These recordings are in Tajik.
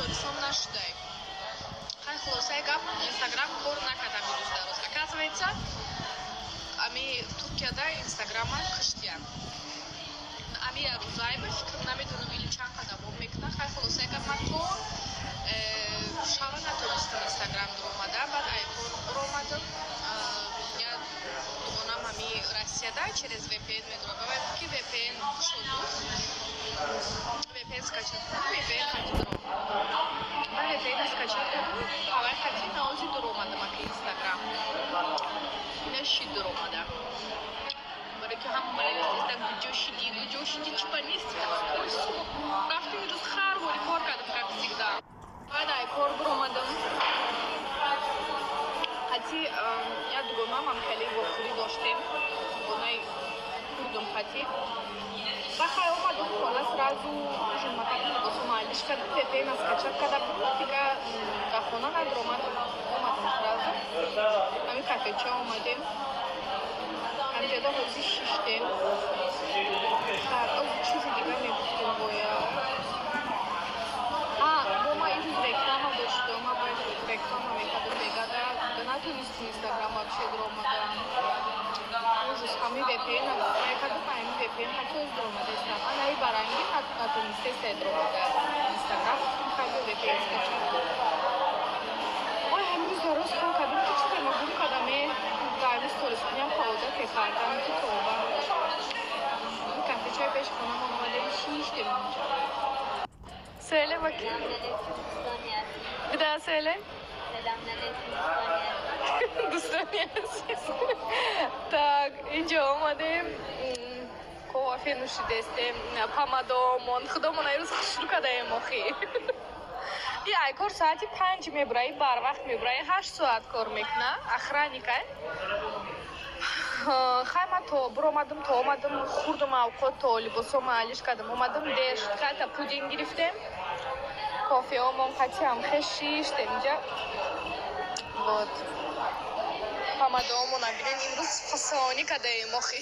Сторисом нашудай. Хай, хулосаи гап, Инстаграм кор накардам ирӯз дароз. Оказывается, ами Туркияда Инстаграма киштиян. Ами рӯзай ба фикрам, намедонам, или чанд қа давом мекунад. Хай, хулосаи гап, ман то шава натонистам Инстаграм дуромада. Баъд ай кор буромадам, я дугонам ами Россияда через VPN медурад. Бабай ки VPN шуду, VPN скачать кунам, VPN хати дуром. Ман VPN скачать кардам, ҳавай хати наози дуромадам аки Инстаграм. Ина ши дуромада. Барои ки ҳама навистеста: «Куҷо шидӣ, куҷо шидӣ, чӣ ба нести?» Рафтем, ирӯз хар вори кор кардам, как всегда. Баъд ай кор буромадам. Хати як дугонамам хеле вохӯрӣ доштем. Дугонаи курдум хати. Ба хай омадам хона, сразу ужин макардам, либосома алиш кардам, VPN скачать карда будам, дига дар хона надуромадам, омадам сразу. Ҳамин кафеча омадем. Ҳамҷода ҳозир шиштем. Так, оз чизи дига мегуфтем бояд. А, бо ма ирӯз реклама доштам, ма бояд реклама мекардам бегада, натонистем Инстаграм вообще дуромадам. Ужас, ҳами VPN мекардам, ҳами VPN ҳатто оз дуромада истам. Анаи баранги натонистеста дуромада Инстаграм, хайбо VPN скачать. Ой, ҳамрӯз дароз кор кардам, ки чизе ма гум кардам, дар сторис куням одате кардам, ки тоба. Кафечаи пеши хонамон омадем, шиштем инҷа. Söyle bakayım. Selamünaleyküm дӯстони азиз. Bir daha söyle. Selamünaleyküm дӯстони азиз. Дӯстони азиз. Так, инҷо омадем. Кофе нӯшидестем, помадомон. Худомон ирӯз хушрӯ кардаем охи. И ай кор соати 5 мебураи, барвақт мебураи, 8 соат кор мекуна, охранникай. Хай, ман то буромадам, то омадам, хурдум авқот, то либосома алиш кардам, омадам, дер шуд. Хайта пудинг гирифтем, кофеомон қатиам хеш шиштем инҷа. Вот. Помадомона бинем, имрӯз фасонӣ кардаем охи.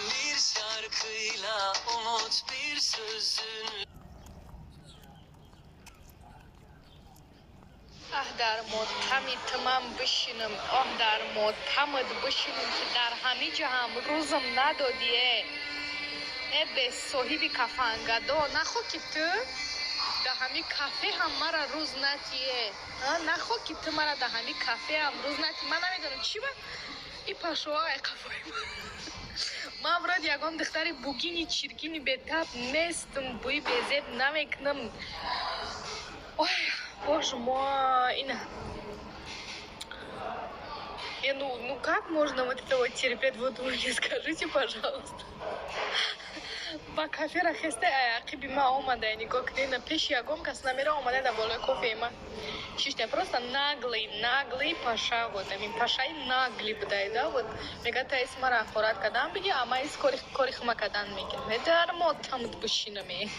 Bir şarkıyla umut bir sözün. Аҳ, дар мотами туман бишинам, оҳ, дар мотамат бишинам, ки дар ҳамин ҷо ҳам рӯзам надодие. Э, бесоҳиби кафангадо, нахо ки ту дар ҳамин кафе ҳам мара рӯз натие. Нахо ки ту мара дар ҳамин кафе ҳам рӯз натӣ. Ман намедонам, чӣ ба и пашоа ай қафои ман. Вроде ягон духтари бугини чиркини бетаб нестам, бӯи безеб намекунам. Ой, боже мой, ина. Ну как можно вот это вот терпеть? Вот вы мне скажите, пожалуйста. Ба кафера хесте, ақиби ма омада, нигоҳ кунед, на пеши ягон кас намера, омада дар болои кофеи ма шишта. Просто наглый, наглый паша, вот амин пашаи наглый будай, да, вот мега та ис мара ҳақорат кардан биги, ама ис кори хума кардан мегирам. Дар мотамт бишинаме.